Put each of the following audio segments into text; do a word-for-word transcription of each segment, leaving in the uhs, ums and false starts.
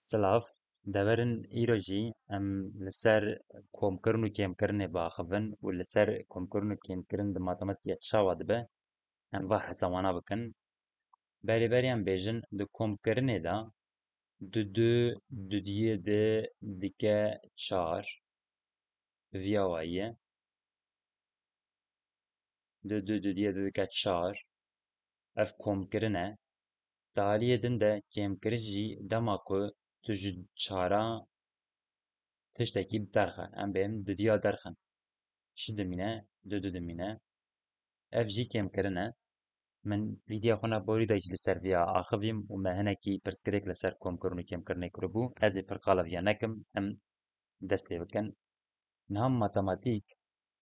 Silav, deverin îro jî em li ser komkirin û kêmkirinê biaxivin û li ser komkirin û kêmkirin di matematîkê çawa dibe, em va hesa wana bikin. Berê berê em bêjin, di komkirinê de du du dudiyê di dike çar, bi vî awayî ye. Du du dudiyê di dike çar. Ev komkirin e. Di aliyê din de kêmkirin jî dema ku tu ji çara tiştekî biderxe. Em bêjin dudiya derxin. Çi dimîne? Du du dimîne. Ev jî kêmkirin e. Min vîdya xwe na borî de jî li ser viya axivîm û me hinekî pirsgirêk li ser komkirin û kêmkirinê kiribû. Ez ê pir qala viya nekim, em dest pê bikin. Niha matematîk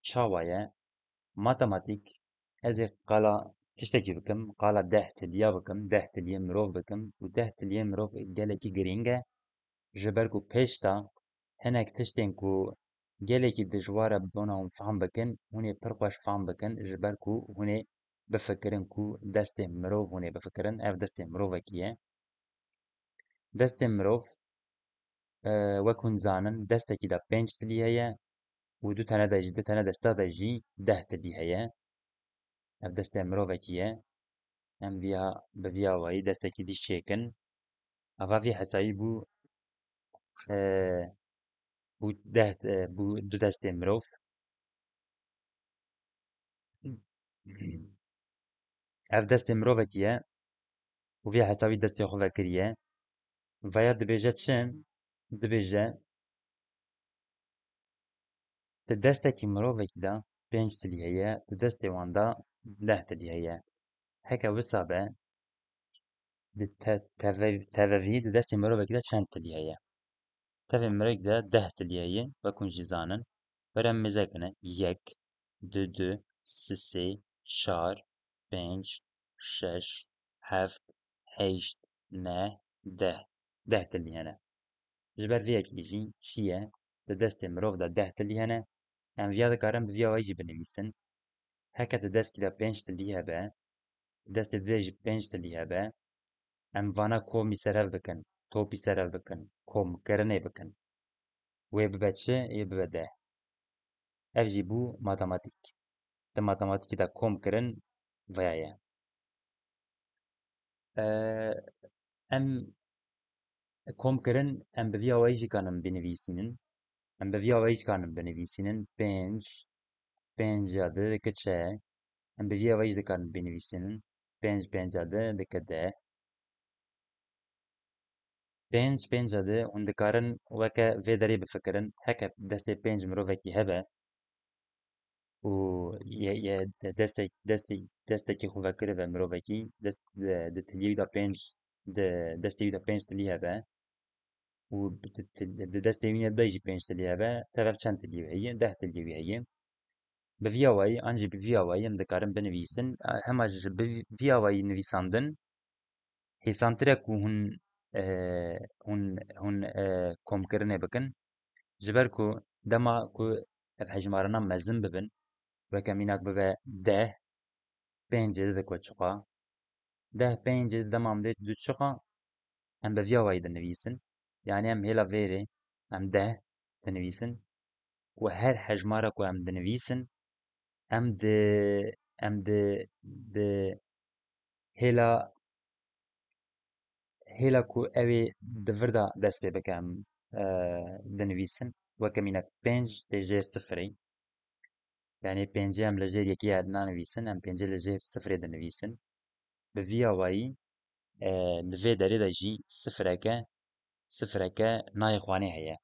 çawa ye? Matematîk, ez ê qala tiştekî bikim, qala deh tiliya bikim, deh tiliyê mirov bikim û deh tiliyê mirov gelekî girîng e. Ji ber ku pêş de hinek tiştên ku gelekî dijwar e bona hûn fehm bikin, hûn ê pir xweş fehm bikin, ji ber ku hûn ê bifikirin ku destê mirov hûn ê bifikirin, ev destê mirovekî ye. Destê mirov, e, wek hûn zanin, destekî de pênc tilî heye û du tene de jî, du tene desta de jî deh tilî heye. Ev destê mirovekî ye. Em viya, bi vî awayî destekî dî çêkin. Ava vî hesayî bû, e, bû deh, e, bû du destê mirov. Ev destê mirovekî ye û vî hesabî destê xwe vekiriye. Veya dibêje çi? Dibêje, di destekî mirovekî de pênc tilî heye, di destê wan de deh tilî heye. Heke wisa be, di te-, teve-, tevevî di destê mirovekî de çend tilî heye? Tevê mirovekî de deh tilî heye, wek hûn jî zanin. Were em mêze kine, yek, du du, sisê, çar, pênc, şeş, heft, heşt, neh, deh. Deh tilî hene. Ji ber vê yekê jî çi ye? Di destê mirov de deh tilî hene. Em viya dikarin bi vî awayî jî binivîsin. Heke di destî de pênc tilî hebe, di destê didê jî pênc tilî hebe, em vana komî ser hev bikin, topî ser hev bikin, komkirinê bikin. Wê bibe çi? Ê bibe deh. Ev jî bû matematîk. Di matematîkê de komkirin veya ye. Ee, em komkirin, em bi vî awayî jî kanin binivîsînin. Em bi vî awayî jî kanin binivîsînin. Pênc, pênca di dike çi? Em bi vî awayî jî dikarin binivîsînin. Pênc pênca di dike deh. Pênc pênca di, hûn dikarin weke vê derê bifikirin. Heke destê pênc mirovekî hebe û ye, ye, destek, destek, destekî xwe vekiribe mirovekî, dest, di, di tiliyê wî de pênc, di destê wî de pênc tilî hebe û di, di, di destê wî de jî pênc tilî hebe, tev ev çend tilî wî heye? Deh tilî wî heye. Bi vî awayî, an jî bi vî awayî em dikarin binivîsin. Hema ji bi vî awayî nivîsandin hêsantir e ku hûn, e, hûn, hûn, e, komkirinê bikin. Ji ber ku dema ku ev hejmarana mezin bibin, weke mînak bibe deh, pêncê di dike çiqa? Deh pêncê di dema em dê du çiqa? Em bi vî awayî dinivîsin. Yanî em hêla vêrê, em deh dinivîsin. Û her hejmara ku em dinivîsin, em di, em di, di hêla, hêla ku ew ê di vir de dest pê bike, em, e, dinivîsin. Weke mînak pênc tê jêr sifirê. Yanî pêncê em li jêr yekê nanivîsin, em pêncê li jêr sifirê dinivîsin. Bi vî awayî, e, li vê derê de jî sifireke, sifireke nayê xwanê heye.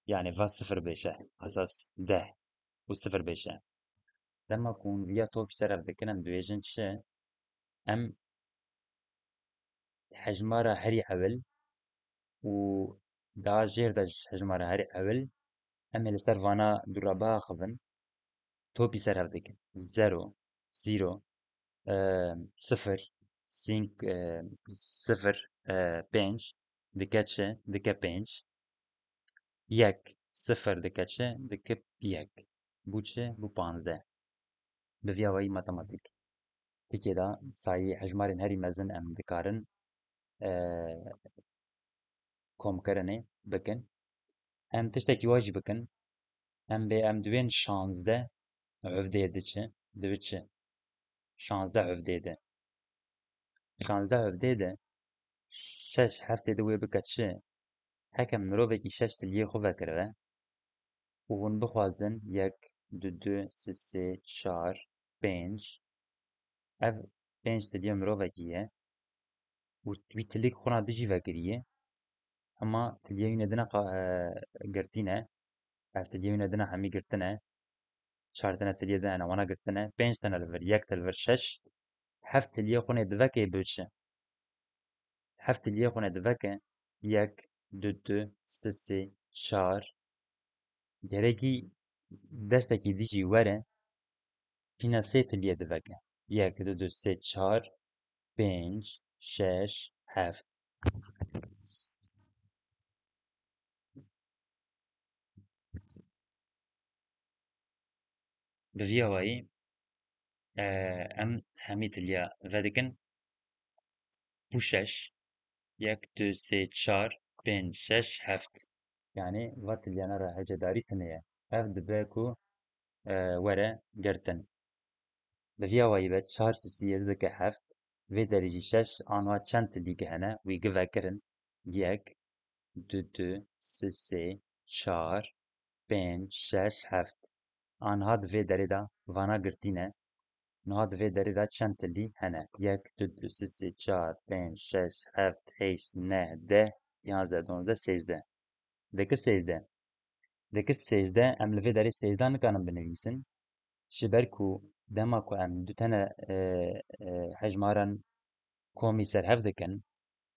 Yanî va sifir bêje, esas deh û sifir bêje. Dema ku hûn viya topî ser hev dikin, em dibêjin çi? Em hejmara herî ewil û daha jêr de ji hejmara herî ewil, em ê li ser vana dû re biaxivin, topî ser hev dikin. Zero, zîro, e, sifir, sînk, e, sifir, e, pênc, dike çi? Dike pênc. Yek, sifir dike çi? Dike yek. Bû çi? Bû panzdeh. Bi vî awayî matematîk. Tikê de sayî hejmarên herî mezin em dikarin, e, komkirinê bikin. Em tiştekî wa jî bikin. Em bê em dibên şazdeh hevdê diçi, dibi çi? Şazdeh hevdê de. Şazdeh hevdê de şeş heftê de wê bike çi? Heke mirovekî şeş tiliyê xwe vekirive û hûn bixwazin yek, du, du, sê, sê, çar, pênc, ev pênc tiliya mirovekî ye û wî tilîk xwina dijî vekiriye. Hema tiliya wîne dina qa-, e, girtî ne. Ev tiliya wîne dina hemî girtine. Çar tane tiliya din hene, wana girtine. Pênc tane li vir, yek te li vir şeş. Heft tiliya xwine diveke bi çi? Heft tiliya xwine diveke yek, du, du, sê, sê, çar. Gerekî destekî dijî were, pîna sê tiliyê diveke. Yek, du, du, sê, çar, pênc, şeş, heft. Bi vî awayî, e, em hemî tiliya vedikin. Bû şeş. Yek, du, sê, çar, pênc, şeş, heft. Yanî va tiliyana re hecedarî tune ye. Ev dibe ku, e, were girtin. Bi vî awayî be çar sisiyê dike heft, vê derê jî şeş, anha çend tilî hene, wî gi vekirin. Yek, du, du, sisê, çar, pênc, şeş, heft. Anha di vê derê de vana girtî ne. Niha di vê derê de çend tilî hene? Yek, du, du, sisê, çar, pênc, şeş, heft, heşt, neh, deh, yanzdeh, donzdeh, sêzdeh. Dike sêzdeh. Dike sêzdeh, em li vê derê sêzdeh nikarin binivîsin. Ji ber ku dema ku em du tene, e, e, hejmaran komî ser hev dikin,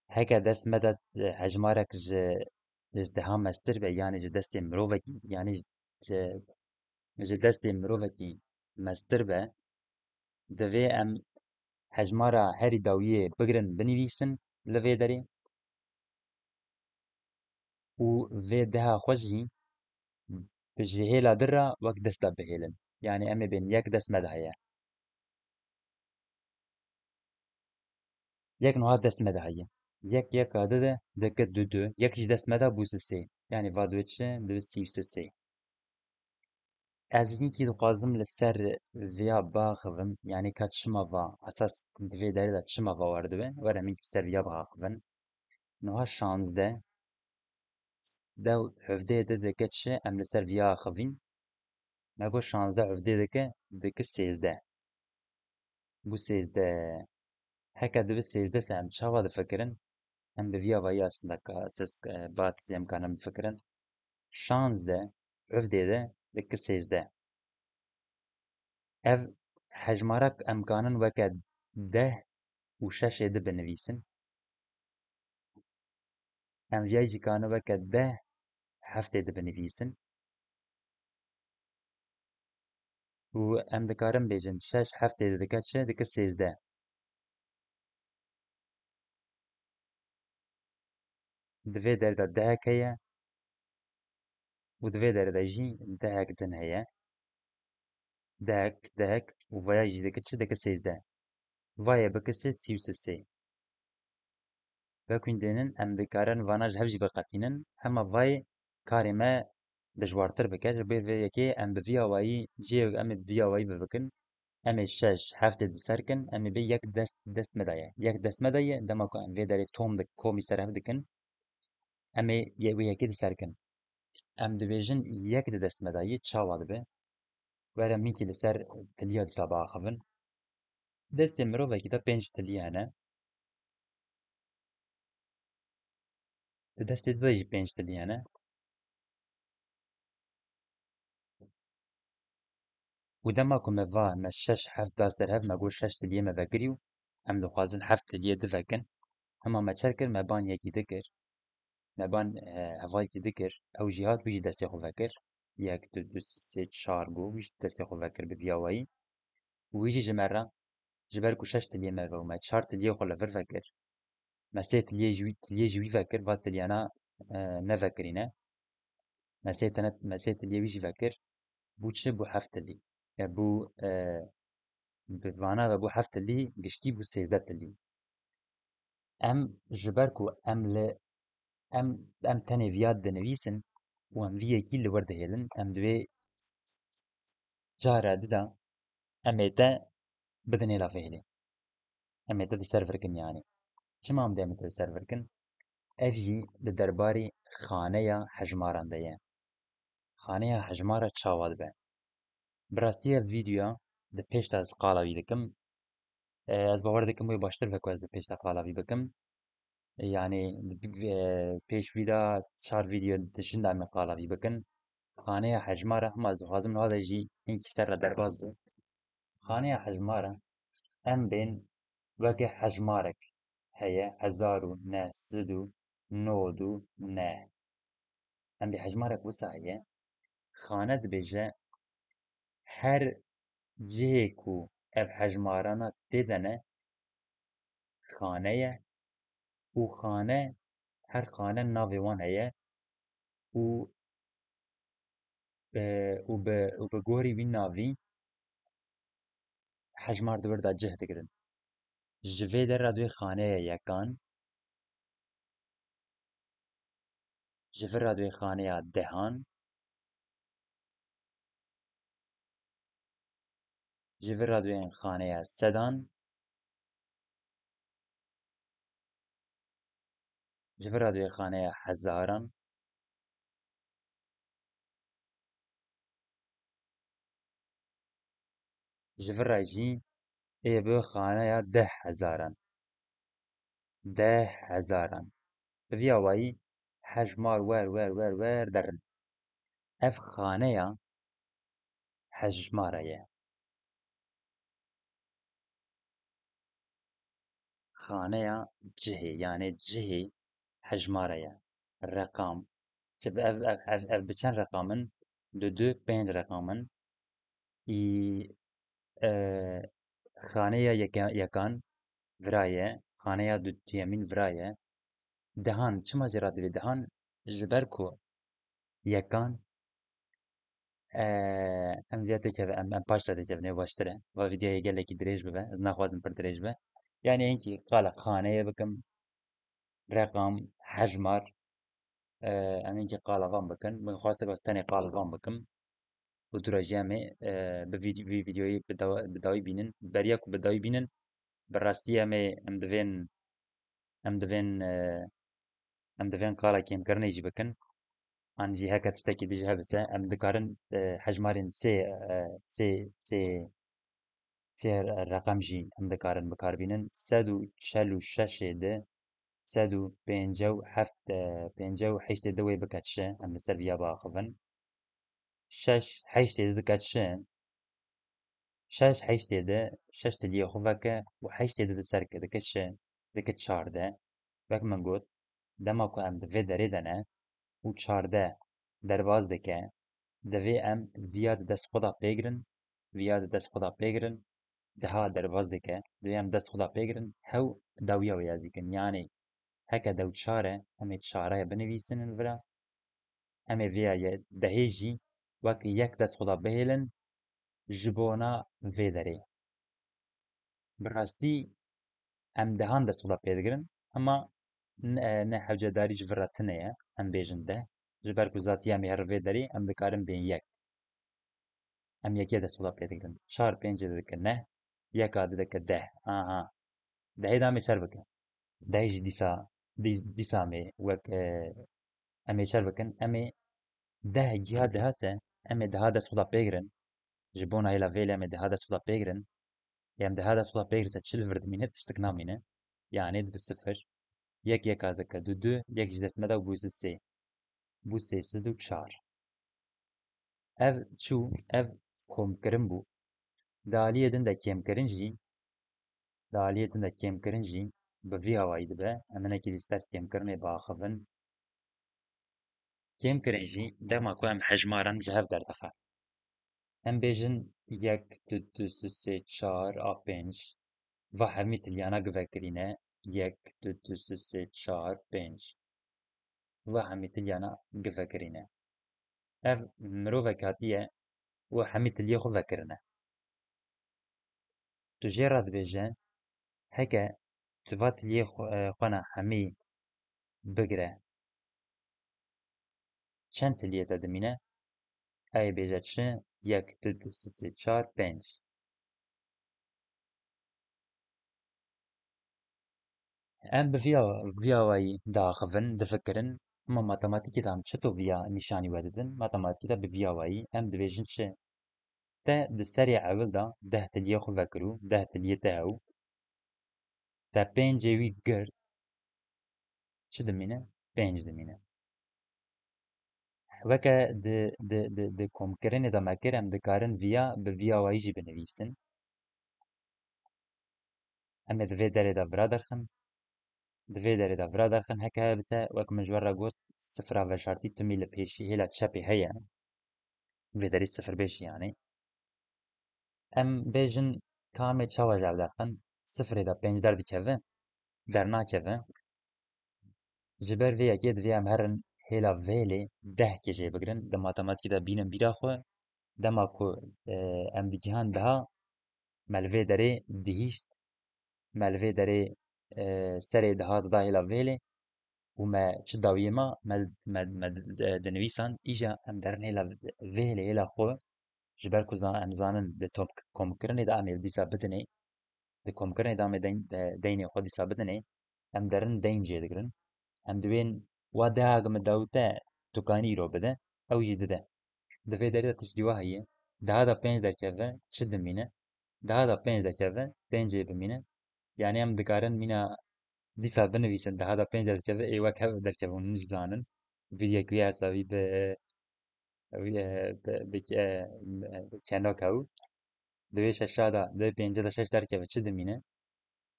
heke dest me de, e, hejmarek ji, ji deha mestir be, yanî ji destê mirovekî, yanî ji, ji destê mirovekî mestir be, divê em hejmara herî dawiyê bigirin, binivîsin li vê derê û vê deha xwe jî bi ji hêla din re wek dest de bihêlin. Yanî em ê bên yek dest me de heye. Yek niha dest me de heye. Yek yeka di de dike du du. Yek jî dest me de bû sisê. Yanî va dibe çi? Dibe sî û sisê. Ez hinkî dixwazim li ser viya biaxivim, yanî ka çima va, esas di vê derê de çima va war dibe, were min kî ser viya biaxivin. Niha şazdeh, deh û hevdeh de dike çi, em li ser viya axivîn. Me got şazdeh hevdeh dike, dike sêzdeh. Bû sêzdeh. Heke dibe sêzdeh se em çawa difikirin? Em bi vî avayî aslında ka ses, e, basî em kanin bifikirin. Şazdeh, hevdeh de dike sêzdeh. Ev hejmarak em kanin weke deh û şeşê di binivîsin. Em viyayî jî kanin weke deh heftê di binivîsin. Û em dikarin bêjin şeş heftê di dike çi? Dike sêzdeh. Di vê derê de dehek heye û di vê derê de jî dehek din heye. Dehek, dehek û vaya jî dike çi? Dike sêzdeh. Vayê bike sê, sî û sisê. Wek hûn dênin, em dikarin vana ji hev jî veqetînin, hema vayê karê me dijwartir bike. Ji ber vê yekê em bi vî awayî, cihê em ê bi vî awayî bibikin, em ê şeş, heftê di ser kin, em ê bê yek dest, dest me de ye. Yek dest me de ye, dema ku em vê derê tom dik-, komî ser hev dikin, em ê ye-, wê yekê di ser kin. Em dibêjin yek di dest me de ye, çawa dibe? Were min kî li ser tiliya dîsa biaxivin. Destê mirovekî de pênc tilî hene. Di destê din de jî pênc tilî hene. Û dema ku me va, me şeş heft da ser hev, me got şeş tiliyê me vekirî û em dixwazin heft tiliyê di vekin. Hema me çer kir, me ban yekî di kir. Me ban, e, hevalkî di kir. Ew jî hat, wî jî destê xwe vekir. Yek, du, du, sê, çar got, wî jî destê xwe vekir bi vî awayî. Û wî jî ji me re, ji ber ku şeş tiliyê me ve û me çar tiliyê xwe li vir vekir. Me sê tiliyê ji wî, tiliyê ji wî vekir, va tiliyana, e, nevekirîne. Me sê tene, me sê tiliyê wî jî vekir. Bû çi? Bû heft tilî. Ya bû, e, bi vana ve bû heft tilî, giştî bû sêzdeh tilî. Em ji ber ku em li em, em tenê viya dinivîsin û em vî yekî li wir dihêlin, em di wê cara di de em ê te bidin hêla vê hêlê. Em ê te di ser vir kin yanî. Çima em dê em ê te di ser vir kin? Ev jî di derbarê xaneya hejmaran de ye. Xaneya hejmara çawa dibe? Bi rastî ev vîdyoya di pêş de ez qala wî dikim. E, ez bawer dikim wê baştir be ku ez di pêş de qala wî bikim. Yanî, di, e, pêş wî de çar vîdyo di şin de em ê qala wî bikin. Xaneya hejmara, hema ez dixwazim niha de jî hinkî ser re derbas bim. Xaneya hejmara, em bên weke hejmarek heye, hezar û neh sed û nod û neh. Em bê hejmarek wisa heye. Xane dibêje, her cihê ku ev hejmarana tê de ne, xane ye û xane, her xane navê wan heye û, e, û bi, û bi gorî wî navî hejmar di wir de cih digirin. Ji vê derê re di wê xaneya yekan, ji vir re di wê xaneya dehan, ji vir re di wê xaneya sedan, ji vir re di wê xaneya hezaran, ji vir re jî ê bi xaneya deh hezaran. Deh hezaran. Bi vî awayî hejmar wer, wer, wer, wer derin. Ev xaneya hejmara ye. Xaneya cihê, yanê cihê hejmara ye. Reqam. Ev, ev, ev, ev bi çend reqam in? Du, du, pênc reqam in. Î, e, xaneya yeke-, yekan vira ye, xaneya duyemîn vira ye. Dehan, çima jê re divê dehan? Ji ber ku yekan, e, em viya têkeve, em, em paş re têkevin, ê baştir e. Va vîdyoyê gelekî dirêj bibe, ez naxwazim pir dirêj be. Yanî hinkî qala xaneyê bikim, reqam, hejmar, e, em hinkî qala van bikin. Min xwest ku ez tenê qala van bikim. Û dûra jî em ê, e, bi vîd-, vî vîdyoyê bi dawa-, bi dawî bînin. Beriya ku bi dawî bînin, bi rastî em ê, em divên, em divên, e, em divên qala kêmkirinê jî bikin. An jî heke tiştekî din jî hebise, em dikarin, e, hejmarên sê, e, sê, sê, sê reqem jî em dikarin bi kar bînin. Sed û çel û şeş ê di, sed û pêncî û heft, e, pêncî û heşt ê di wê bike çi, em li ser viya biaxivin. Şeş, heşt ê di dike çi? Şeş, heşt ê di, şeş tiliyê xwe veke û heşt ê di di ser ke dike çi? Dike çardeh. Wek min got, dema ku em di vê derê de ne û çardeh derbas dike, divê em viya di dest xwe de pê girin, viya di dest xwe de pê girin, deha derbas dike, divê em dest xwe de pê girin, hew dawiya wê ya zî kin. Yanî heke dew çar e, em ê çaraya binivîsin li vira. Em ê vêya ye dehê jî wek yek dest xwe de bihêlin ji bona vê derê. Bi rastî em dehan dest xwe de pê digirin, hema ne, ne hewcedarî ji vir re tune ye, em bêjin deh. Ji ber ku zatiya em ê her vê derê em dikarin bên yek. Em yekê dest xwe de pê digirin. Çar pêncê dike neh, yeka di dike deh. Aha. Dehê de em ê çer bikin. Dehê jî dîsa, dî-, dîsa em ê wek, e, em ê çer bikin. Em ê deh giha deha se, em ê deha dest xwe de pê girin. Ji bona hêla vêlê em ê deha dest xwe de pê girin. Em deha dest xwe de pê girin se çi li vir dimîne, tiştik namîne. Yanî dibe sifir. Yek yeka dike du du, yek jî dest me de bû sê. Bû sê sed û çar. Ev çû, ev komkirin bû. Di aliyê din de kêmkirin jî, di aliyê din de kêmkirin jî bi vî awayî dibe. Em hinekî li ser kêmkirinê biaxivin. Kêmkirin jî dema ku em hejmaran ji hev derdixe. Em bêjin yek, du, du, sê, sê, çar a pênc. Va hemî tilyana givekirî ne. Yek, du, du, sê, sê, çar, pênc. Va hemî tilyana givekirî ne. Ev mirovek hatiye û hemî tiliyê xwe vekirine. Tu jê re dibêje, heke tu va tiliyê xwe, e, xwe ne hemî bigire, çend tiliyê te dimîne? Ew ê bêje çi? Yek, du, du, sê, sê, çar, pênc. Em bi vî awa-, vî awayî diaxivin, difikirin, hema matematîkê de em çito viya nîşanî we didin, matematîkê de bi vî awayî em dibêjin çi? Te di serê ewil de deh tiliyê xwe vekirû, deh tiliyê te hew. Te pêncê wî girt, çi dimîne? Pênc dimîne. Weke di, di, di, di komkirinê de me kir, em dikarin viya bi vî awayî jî binivîsin. Em ê di vê derê de vira derxin. Di vê derê de vira derxin, heke hebe bise, wek min ji we re got, sifira veşartî timî li pêşî hêla çepê heye. Vê derê sifir bêşî yanî. Em bêjin ka em ê çawa ji hev derxin? Sifirê de pênc derdikeve, dernakeve. Ji ber vê yekê divê em herin hêla vêlê dehkê jê bigirin. Di matematîkê de bînin bîra xwe. Dema ku, e, em digihan deha, me li vê derê dihîşt, me li vê derê, e, serê deha dida hêla vêlê û me çi dawiyê ma, me, me, me di-, dinivîsan, îja em derin hêla vêlê, hêla xwe, ji ber ku za-, em zanin di tom-, komkirinê de em ê dîsa bidinê, di komkirinê de em ê deyn-, de-, deynê xwe dîsa bidinê, em derin deyn jê digirin. Em dibên wa deha ku min dawî te, tu kanî îro bide, ew jî dide. Di vê derê de tiştî wa heye. Deha de pênc derkeve, çi dimîne? Deha de pênc derkeve, pêncê bimîne. Yanî em dikarin mîna dîsa binivîsin, deha de pênc derkeve, ê wek hev derkeve, hûn jî zanin. Vîdyoyek wî hesabî bi, wî, e, bi, bi, e, bi keno kew. Di vê şeşa de, di vê pêncê de şeş derkeve, çi dimîne?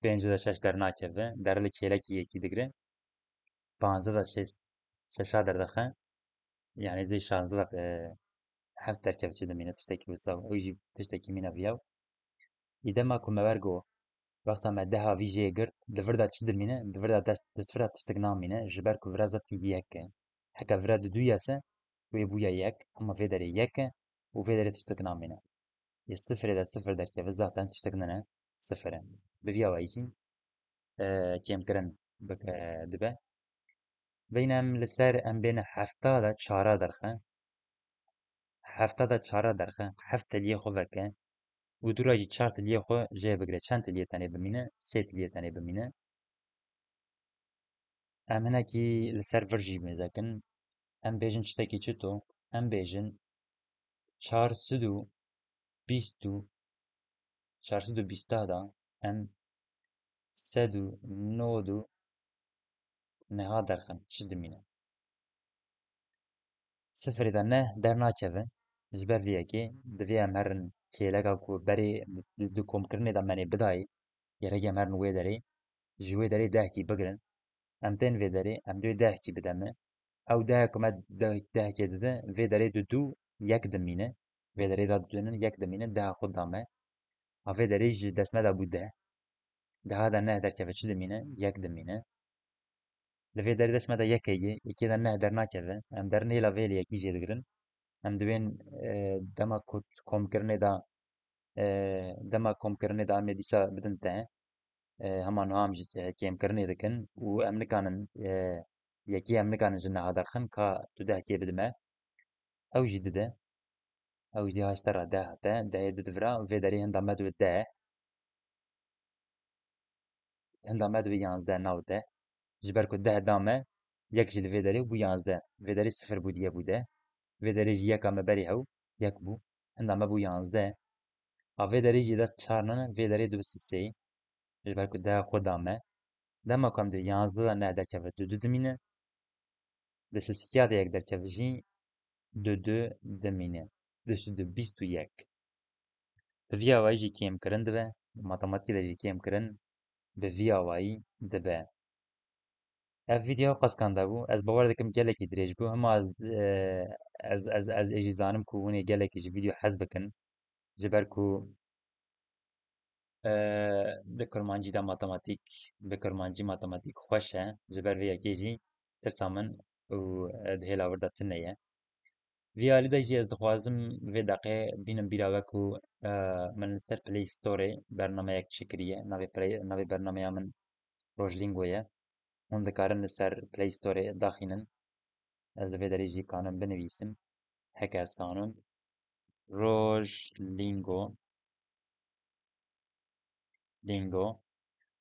Pêncê de şeş dernakeve, dere li kêlekî yekî digire. Panzdeh de şeş, şeşa derdixe. Yanî zê şazdeh de, e, heft derkeve çi dimîne, tiştekî wisa, ew jî tiştekî mîna viya. Î dema ku me wergo, wexta me deha vî jê girt, di vir de çi dimîne? Di vir de dest, di vir de tiştek namîne, ji ber ku vira zaten yek e. Heke vira du du ya se, wê bûya yek, hema vê derê yek e û vê derê tiştek namîne. Yê sifirê de sifir derkeve, zaten tiştek nine, sifir e. Bi vî awayî jî, e, kêmkirin bi-, e, dibe. Veyne em li ser, em bêne hefta de çara derxe. Hefta de çara derxe, heft tiliyê xwe veke û dûra jî çar tiliyê xwe jê bigire. Çend tiliyê tenê bimîne? Sê tiliyê tenê bimîne. Em hinekî li ser vir jî mêze kin. Em bêjin çitekî çito? Em bêjin çar sed û bîst û, çar sed û bîst da em sed û nod û neh derxin, çi dimîne? Sifirê de neh dernakeve. Ji ber vê yekê divê em herin kêleka ku berê di, di komkirinê de me nê bidayê, gerek em herin wê derê, ji wê derê dehkî bigirin. Em tên vê derê, em divê dehkî bide me. Ew deh ku me deh, dehkê dide, vê derê du du yek dimîne. Vê derê de dudinin yek dimîne, deha xwe da me. A vê derê ji dest me de bû deh. Deha de neh derkeve, çi dimîne? Yek dimîne. Li vê derê dest me de yek heye, yekê de neh dernakeve. Em derin hêla vêlê yekî jê digirin. Em dibên, e, dema ku komkirinê de, e, dema komkirinê de em ê dîsa bidin te. E, hema niha em ji, e, kêmkirinê dikin û em nikanin, e, yekê em nikanin ji neha derxin ka tu dehkê bidime. Ew jî dide. Ew jî haşte re deh hate. Dehê di divira, vê derê hinda me dibe deh. Hinda me dibe yanzdeh, nav deh. Ji ber ku deh da me, yek jî li vê derê bû yanzdeh. Vê derê sifir bû diye bû deh. Vê derê jî yeka me berî hew, yek bû. Hinda me bû yanzdeh. A vê derê jî dest çar nene, vê derê dibe sisê. Ji ber ku deha xwe da me. Dema ku em di yanzdeh de neh derkeve, du du dimîne. Di sisiya de yek derkeve jî du du dimîne. Du sed û bîst û yek. Bi vî awayî jî kêmkirin dibe, matematîkê de jî kêmkirin bi vî awayî dibe. Ev vîdeo qaskan de bû. Ez bawer dikim gelekî dirêj bû. Hema ez, e, ez, ez, ez ê jî zanim ku hûn ê gelekî ji vîdeo hez bikin. Ji ber ku, e, di kurmancî de matematîk, bi kurmancî matematîk xweş e. Ji ber vê yekê jî tirsa min û, e, di hêla wir de tune ye. Vî alî de jî ez dixwazim vê deqê bînim bîra we ku, e, min li ser Play Storê bernameyek çêkiriye. Navê Play-, navê bernameya min Rojlingo ye. Hûn dikarin li ser Play Storê daxînin. Ez li vê derê jî kanim binivîsim. Heke ez kanim. Rojlingo. Lingo.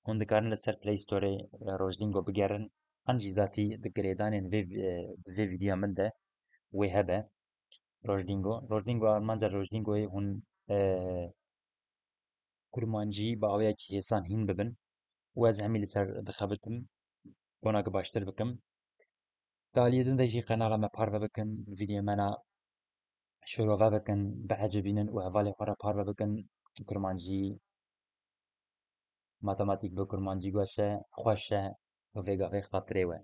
Hûn dikarin li ser Play Store-ê, e, Rojlingo bigerin. An jî zatî di girêdanên vê, e, di vê vîdyoya min de wê hebe. Rojlingo. Rojlingo, armanca Rojlingoyê hûn, e, kurmancî bi awayekî hêsan hîn bibin. Û ez hemî li ser dixebitim. Konak baştir bikim. Di aliyê din de jî qenala me parve bikin, vîdyoya me na şirove bikin, biecibînin û hevalê xwe re parve bikin. Kurmancî, matematîk bi kurmancî guş e, xweş e û vê gavê xatirê we.